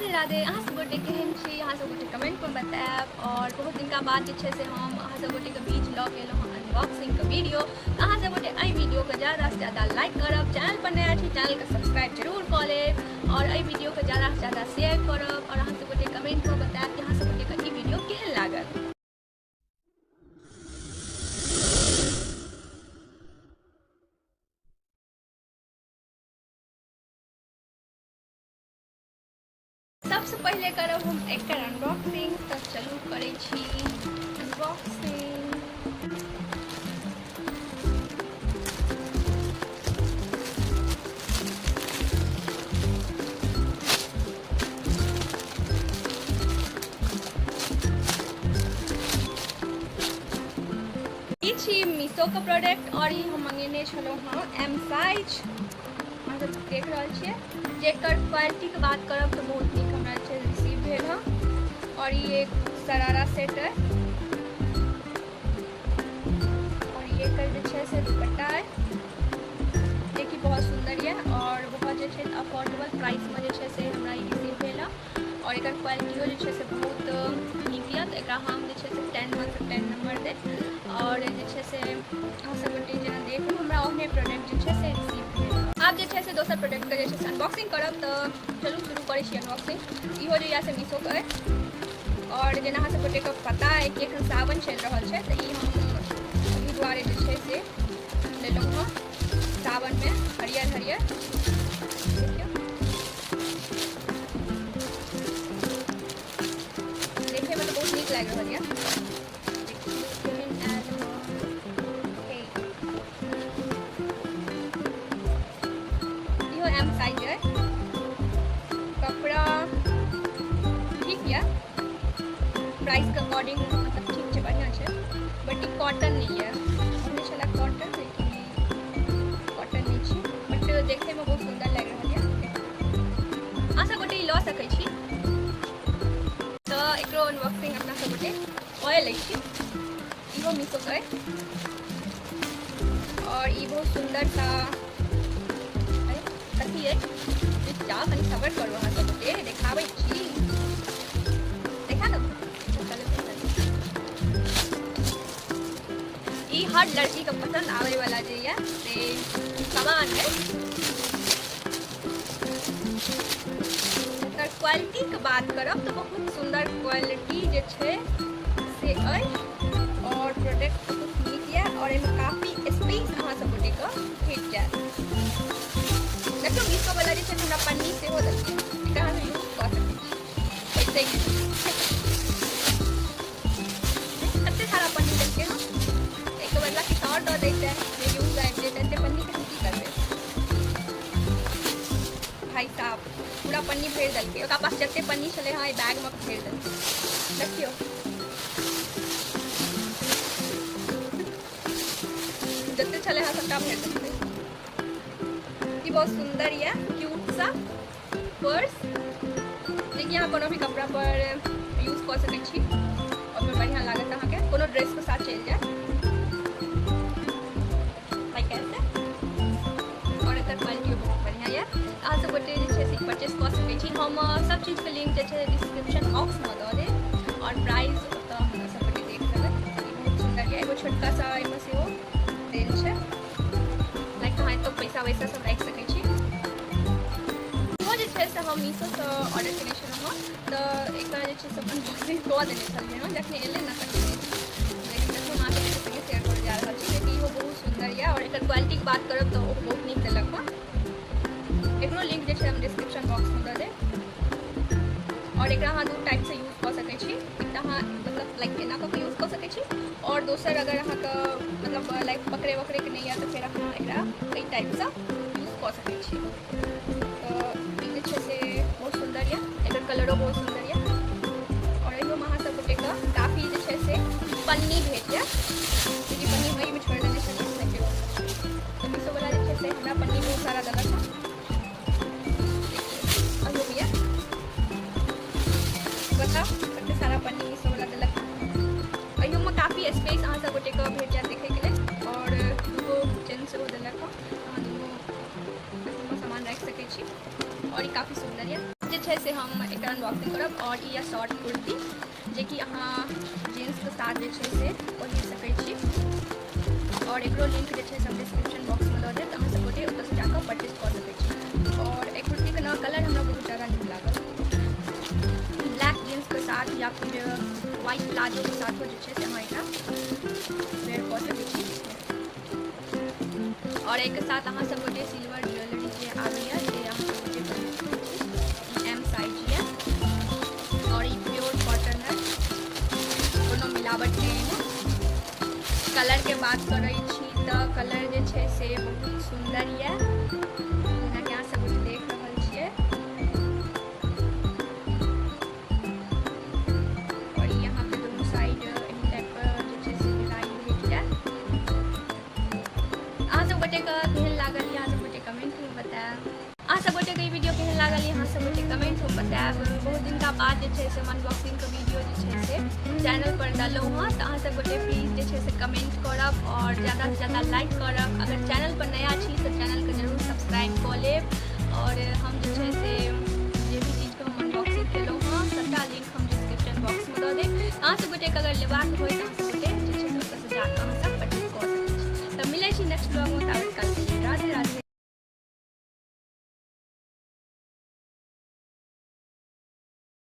राधे राधे। अहाँ सब गोटे केहन छी? अहाँ सब गोटे कमेंट में बतायब। और बहुत दिनका बाद जे छै से हम अहाँ सब गोटे के बीच लऽ के एलहुँ हँ अनबॉक्सिंग के वीडियो। अहाँ सब गोटे एहि वीडियो के ज़्यादा से ज़्यादा लाइक करब, चैनल पर नया छी चैनल के सब्सक्राइब जरूर कऽ लेब और एहि वीडियो के ज़्यादा से ज़्यादा शेयर करब और अहाँ सब गोटे कमेंट में बतायब कि अहाँ सब गोटे के ई वीडियो केहन लागल। सबसे पहले करब हम एकर अनबॉक्सिंग। तऽ चलू करै छी अनबॉक्सिंग। ई छी मीशो के प्रोडक्ट और ई हम मंगेने छलहुँ हँ एम साइज। अहाँ सब देख रहल छियै जेकर क्वालिटीके बात करब तऽ बहुत नीक हमरा छै रिसीव भेल हँ। और ई एक शरारा सेट है और ई एकर जे छै से दुपट्टा है जेकि बहुत सुंदर यऽ और बहुत जे छै अफोर्डेबल प्राइसमे जे छै से हमरा ई रिसीव भेल हँ। और एकर क्वालिटियो जे छै से बहुत नीक यऽ, तऽ एकरा हम जे छै से 10 में से 10 नंबर देब। और जे छै से अहाँ सब गोटे जेना देखलहुँ हमरा ओहने प्रोडक्ट जे छै से रिसीव भेल। आब जे छै से दोसर प्रोडक्टके जे छै से अनबॉक्सिंग करब, तऽ चलू शुरू करै छी अनबॉक्सिंग। इहो जे यऽ से मीशोके अइ और जेना अहाँ सब गोटेके पता अइ कि एखन सावन चलि रहल छै, तऽ ई हम एहि दुआरे जे छै से लेलहुँ हँ सावनमे हरियर हरियर। देखियौ देखैमे तऽ बहुत नीक लागि रहल यऽ। केहन आयल हँ। इहो एम साइज अइ। कपड़ा ठीक यऽ, प्राइसके अकॉर्डिंग मतलब ठीक छै, बढ़िआँ छै, बट ई कॉटन नहि यऽ। ओहने छलै कॉटन, लेकिन कॉटन नहि छै, बट देखैमे बहुत सुन्दर लागि रहल यऽ। अहाँ सब गोटे ई लऽ सकै छी। तऽ एकरो अनबॉक्सिंग अपना सब गोटे कऽ लै छी। इहो मीशोके अइ और ई बहुत सुन्दर सा कथी अइ, जा कनि सबर करू, अहाँ सब गोटे देखाबै छी। देखा दू ई हर लड़की के पसंद आवे वाला जे ये से सामान है। एकर क्वालिटी के बात करब तऽ बहुत सुंदर क्वालिटी जे छै से अइ और प्रोडक्ट बहुत नीक यऽ और एहिमे काफी स्पेस अहाँ सब गोटे के भेट जायत। देखियौ मीशो वाला जे छै हमरा पन्नी सेहो देलकै, एकरा अहाँ यूज कऽ सकै छी। पैसे कते सारा पन्नी देलकै हँ, एहिके बदला किछु आओर दऽ दैते जे यूज आबि जेतै। एते पन्नीके हम की करबै भाई साहब? पूरा पन्नी भरि देलकै। ओकरा पास जते पन्नी छलै हँ एहि बैगमे भरि देलकै। देखियौ जते छलै हँ सबटा भरि देलकै। ई बहुत सुंदर यऽ क्यूट सा पर्स जेकि अहाँ कोनो भी कपड़ा पर यूज कऽ सकै छी और बढ़िया लागत अहाँके, कोनो ड्रेस के साथ चलि जायत लाइक ऐसे। और एकर क्वालिटी बहुत बढ़िया यऽ। अहाँ सब गोटे जे छै से परचेज कऽ सकै छी। हम सब चीजके लिंक जे छै डिस्क्रिप्शन बॉक्समे दऽ देब और प्राइस ओतऽ अहाँ सब गोटे देख लेबै। ई बहुत सुन्दर यऽ। एगो छोटका सा एहिमे सेहो देल छै, लाइक अहाँ एतऽ पैसा वैसा सब राखि सकै छी। इहो जे छै से हम मीशोसँ ऑर्डर केने छलहुँ हँ, तऽ एकरा जे छै से अनबॉक्सिंग कऽ देने छलियै हँ जखने एलै ने तखने, लेकिन तखनो अहाँ सबके संगे शेयर करऽ जा रहल छी जेकि इहो बहुत सुन्दर यऽ और एकर क्वालिटीके बात करब तऽ ओहो बहुत नीक देलक हँ। एकरो लिंक जे छै हम डिस्क्रिप्शन बॉक्समे दऽ देब। और एकरा अहाँ दू टाइपसँ यूज कऽ सकै छी। एकटा अहाँ मतलब लाइक एना कऽ कऽ यूज कऽ सकै छी और दोसर अगर अहाँके मतलब लाइक पकड़े वकड़ेके नहि यऽ तऽ फेर अहाँ एकरा एहि टाइपसँ यूज कऽ सकै छी। तऽ ई जे छै से बहुत सुन्दर यऽ, एकर कलरो बहुत सुन्दर यऽ और एहियोमे अहाँ सब गोटेके काफी जे छै से पन्नी भेट जायत, जेकि पन्नी ओहिमे छोड़ि देने छलियै। देखियौ तऽ मीशोवला जे छै से हमरा पन्नी बहुत सारा देलक हँ। अहियोमे यऽ, बताउ कते सारा पन्नी मीशोवला देलक हँ। एहियोमे काफी स्पेस अहाँ सब गोटेके भेट जायत देखैके लेल और दूगो चेन सेहो देलक हँ, अहाँ दुनू सामान राखि सकै छी और ई काफी सुन्दर यऽ। जे छै से से हम एकर अनबॉक्सिंग करब। आओर ई यऽ शॉर्ट कुर्ती, जेकि अहाँ जीन्सके साथ जे छै से पहिर सकै छी। आओर एकरो लिंक जे छै से हम डिस्क्रिप्शन बॉक्समे दऽ देब, तऽ अहाँ सब गोटे ओतऽसँ जाकऽ परचेज कऽ सकै छी। आओर एहि कुर्तीके ने कलर हमरा बहुत ज्यादा नीक लागल। ब्लैक जीन्सके साथ या फिर व्हाइट प्लाजोके साथो जे छै से अहाँ एकरा वेयर कऽ सकै छी। आओर एहिके साथ अहाँ सब गोटे सिल्वर ज्वेलरी जे आबैए से अहाँ सब गोटे पहिर सकै छी। ई एम साइज यऽ आओर ई प्योर कॉटन है, कोनो मिलावट नहि एहिमे। कलरके बात करै छी तऽ कलर जे छै से बहुत सुन्दर यऽ, जेनाकि अहाँ सब गोटे देख रहल छियै। आओर ई अहाँके दुनू साइड एहन टाइपके जे छै से डिजाइन भेट जायत। अहाँ सब गोटेके केहन लागल, अहाँ सब गोटे कमेंटमे बतायब। अहाँ सब गोटेके ई वीडियो केहन लागल, अहाँ सब गोटे कमेंटमे बतायब। बहुत दिनका बाद जे छै से हम अनबॉक्सिंगके वीडियो जे छै से चैनल पर डाललहुँ हँ, तऽ अहाँ सब गोटे प्लीज जे छै से कमेंट करब आओर ज्यादासँ ज्यादा लाइक करब। अगर चैनल पर नया छी तऽ चैनलके जरूर सब्सक्राइब कऽ लेब। आओर हम जे छै से जे भी चीजके हम अनबॉक्सिंग केलहुँ हँ, सबटा लिंक हम डिस्क्रिप्शन बॉक्समे दऽ देब। अहाँ सब गोटेके अगर लेबाक होय तऽ अहाँ सब गोटे जे छै से ओतऽसँ जाकऽ अहाँ सब परचेज कऽ सकै छी। तऽ मिलै छी नेक्स्ट ब्लॉगमे, ताबे